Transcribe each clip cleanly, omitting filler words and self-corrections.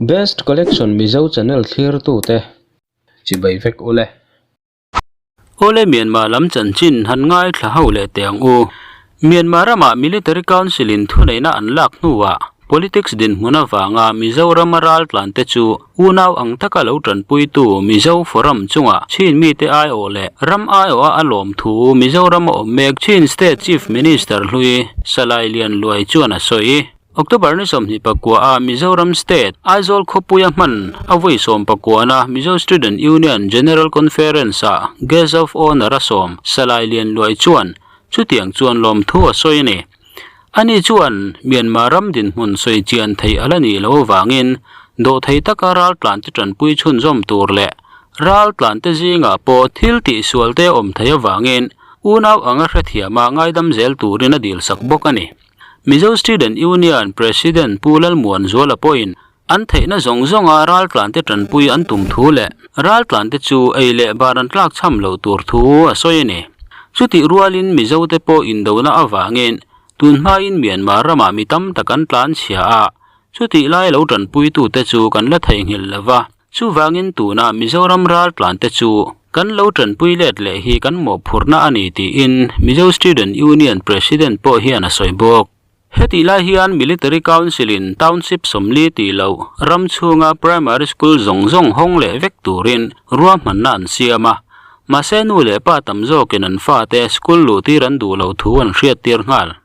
Best Collection Mizo channel thlirtute chibai vek ule. Awle Myanmar lam chanchin han ngaithla ho leh teh ang u. Myanmar ramah Military Council in thuneihna an lak hnuah Politics dinhmun avanga Mizoram a raltlan te chu unau ang taka lo tanpuitu Mizo Forum chunga Chin mite aiawh leh ram aiawha a lawm thu Mizoram a awm mek Chin State Chief Minister hlui Salai Lian Luai chuan a sawi. October ni 29 a Mizoram State, Aizawl khawpuia hman a vawi sawmpakuana Mizo Student Union General Conference-ah Guest of Honour a sawm Salai Lian Luai chuan chutiang chuan lawmthu a sawi a ni. Ani chuan Myanmar ram dinhmun sawi chian theih a la nih loh avangin dawhthei taka raltlante tanpui chhunzawm tur leh raltlante zingah pawh thil tihsualte awm theih avangin unau anga hrethiama ngaidam zel turin a dilsak bawk a ni. Mizo Student Union President Pu Lalmuanzuala pawhin an theihna zawng zawnga raltlante tanpui an tum thu leh raltlante chu ei leh bar an tlak chham loh tur thu a sawi a ni. Chutih rualin Mizote pawh indona avangin tun hmain Myanmar ramah mi tam tak an tlanchhia a, chutih lai lo tanpuitute chu kan la theihnghilh lo va. Chuvangin tuna Mizoram raltlante chu kan lo tanpui let leh hi kan mawhphurhna a ni tiin Mizo Student Union President pawh hian a sawi bawk. Hetih lai hian Military Council in Township 40 tih loh ram chhunga Primary School zawng zawng hawng leh vek turin ruahmanna an siam a, mahse nu leh pa tam zawkin an fate school luhtir an duh loh thu an hriattir nghal.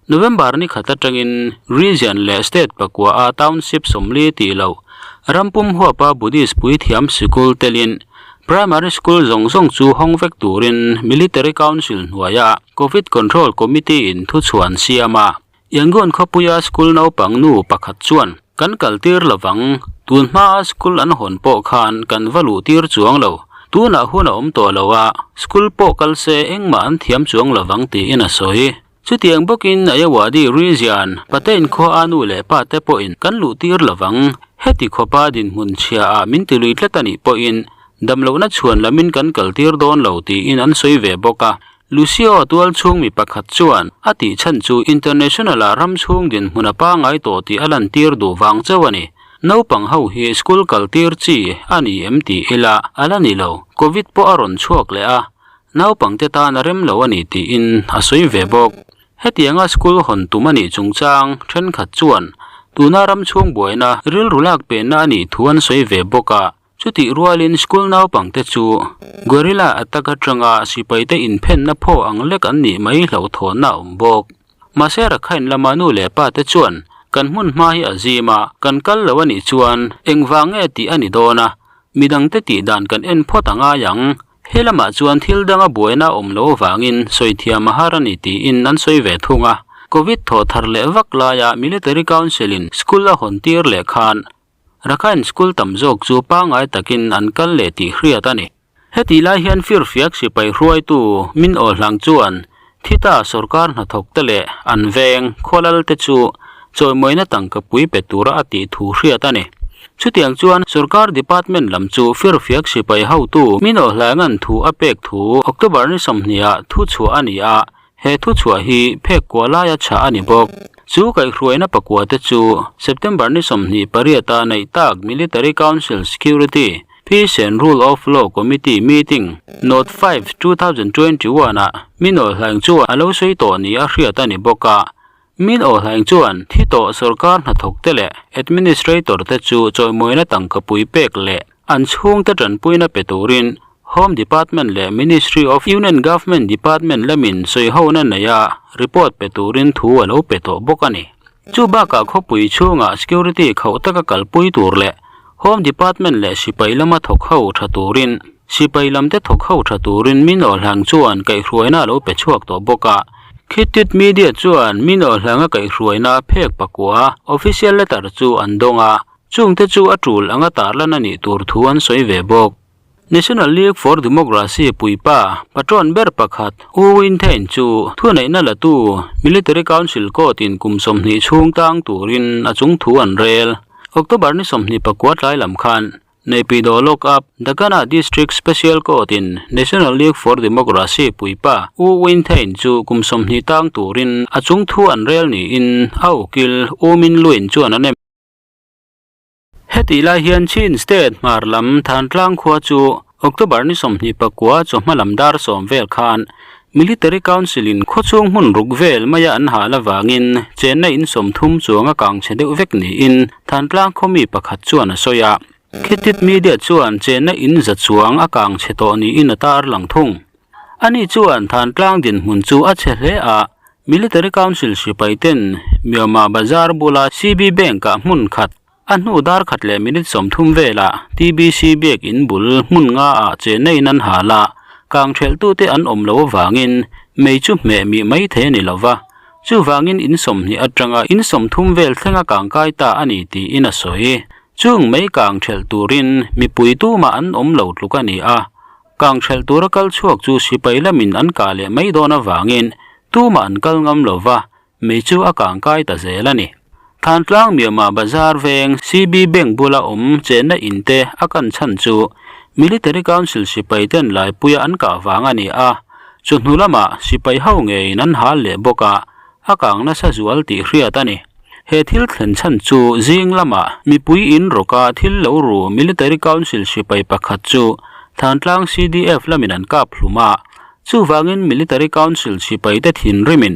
November ni khat atangin Region leh State pakua a Township 40 tih loh rampum huapa Buddhist puithiam sikul telin Primary School zawng zawng chu hawng vek turin Military Council hnuaia Covid Control Committee in thuchhuah an siam a. Yangon khawpuia school naupang nu pakhat chuan, Kan kaltir lovang, tun hmaa school an hawn pawh khan kan va luh tir chuang lo. Tunah hun a awm tawh lo a, school pawh kal se engmah an thiam chuang lovang tiin a sawi. Chutiang bawkin Ayawadi Region, Patein khua a nu leh pa te pawhin kan luh tir lovang. Heti khawpa dinhmun chhia ah min ti lui tlat a nih pawhin damlohna chhuan lamin kan kal tir dawn lo tiin an sawi ve bawk a. Lucio tual chhung mi pakhat chuan a tih chhan chu international ah ram chhung dinhmun a pangai tawh tih a lantir duh vang chauh a ni. Naupang ho hi school kal tir chi a ni em tih ila a la ni lo. Covid pawh a rawn chhuak leh a, Naupangte tan a rem lo a ni tiin a sawi ve bawk. Hetianga school hawn tum a nih chungchang thenkhat chuan tuna ram chhung buaina rilru lak penna a nih thu an sawi ve bawk a, chutih rualin school naupangte chu guerrilla attack atanga sipaite inphenna phaw ang lek an nih mai hlauhthawnna a awm bawk. Mahse Rakhine lama nu leh pa te chuan kan hmun hma hi a zim a, kan kal lo a nih chuan engvang nge tih a ni dawn a, midangte tih dan kan en phawt a ngai ang. He lamah chuan thil danga buaina a awm loh avangin sawi thiam a har a ni tiin an sawi ve thung a. Covid thaw thar leh vak laia Military Council in school a hawn tir leh khan Rakhine school tam zawk chu pangngai takin an kal leh tih hriat a ni. Hetih lai hian firfiak sipai hruaitu Min Aw Hlang chuan Thita sorkar hnathawkte leh an veng khawlalte chu chawimawina tangka pui pe tura a tih thu hriat a ni. Chutiang chuan sorkar department lam chu firfiak sipai hotu Min Aw Hlanga'n thu a pek thu October ni 20 ah thu chhuah a ni a, he thu chhuah hi phek kua laia chhah a ni bawk. Chu kaihhruaina pakua te chu September ni 28 a neih tak Military Council Security Peace and Rule of Law Committee meeting Nov 5, 2021 ah Min Aw Hlaing chuan a lo sawi tawh ni a hriat a ni bawk a. Min Aw Hlaing chuan thi tawh sorkar hnathawkte leh administrator te chu chawimawina tangka pui pek leh an chhungte tanpuina pe turin Home Department leh Ministry of Union Government Department lamin sawihona neia report pe turin thu a lo pe tawh bawk a ni. Chu bakah khawpui chhungah security khauh taka kalpui tur leh Home Department leh sipai lama thawk ho tha turin sipai lamte thawk ho tha turin Min Aw Hlang chuan kaihhruaina a lo pe chhuak tawh bawk a. Khittit Media chuan Min Aw Hlanga kaihhruaina phek pakua official letter chu an dawng a, chungte chu a tul anga tarlan a nih tur thu an sawi ve bawk. National League for Democracy puipa patron ber pakhat U Win Thein chu thuneihna latu Military Council Court in kum 20 chhung tang turin a chung thu an rel. October ni 24 tlai lam khan Naypyidaw Lock Up Dakana District Special Court in National League for Democracy puipa U Win Thein chu kum 20 tang turin a chung thu an rel niin a ukil U Min Lwin chuan an em. Hetih lai hian Chin State hmar lam Thantlang khua chu October ni 29 chawhma lam dar sawm vel khan Military Council in khawchhung hmun ruk vel maia an hal avangin chenna in 30 chuang a kang chhe deuh vek niin Thantlang khaw mi pakhat chuan a sawi a. Khitit Media chuan chenna in za chuang a kang chhe tawh niin a tarlang thung. Ani chuan Thantlang dinhmun chu a chhe hle a, Military Council sipai ten Myanmar Bazar bula CB Bank ah hmun khat, a hnu dar khat leh minute 30 velah TBC biak in bul hmun nga ah chenna in an hal a, kang thelhtute an awm lo avangin mei chu hmeh mih mai thei a ni lo va, chuvangin in 20 atanga in 30 vel thlenga kang kai ta a ni tiin a sawi. Chung mei kang thelh turin mipui tumah an awm lo tluk a ni a, Kang hrelh tura kal chhuak chu sipai lamin an kah leh mai dawn avangin tumah an kal ngam lo va, mei chu a kang kai ta zel a ni. Thantlang Myanmar Bazar veng CB Bank bula awm chenna in te a kan chhan chu Military Council sipai ten laipuia an kah vang a ni a, chu hnu lamah sipai ho ngeiin an hal leh bawk a, a kang nasa zual tih hriat a ni. He thil thlen chhan chu zing lamah mipui in rawka thil lo ru Military Council sipai pakhat chu Thantlang CDF lamin an kap hlum a, chuvangin Military Council sipaite thinrimin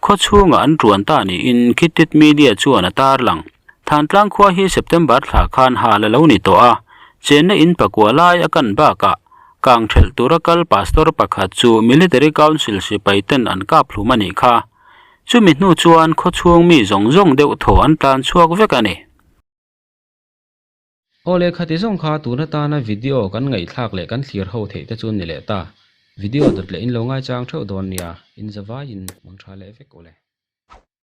khaw chhungah an tuan ta niin Khitit Media chuan a tarlang. Thantlang khua hi September thla khan hal a lo ni tawh a, chenna in pakua lai a kan bakah Kang thelh tura kal pastor pakhat chu Military Council sipai ten an kap hlum a nih kha. Chumi hnu chuan khawchhung mi zawng zawng deuh thaw an tlan chhuak vek a ni. Aw leh khati zawng kha tun atana video kan ngaihthlak leh kan thlir ho theih te chu ni leh ta. Video dawt leh in lo ngaichang theuh dawn nia, in zavaiin mang tha leh vek u le.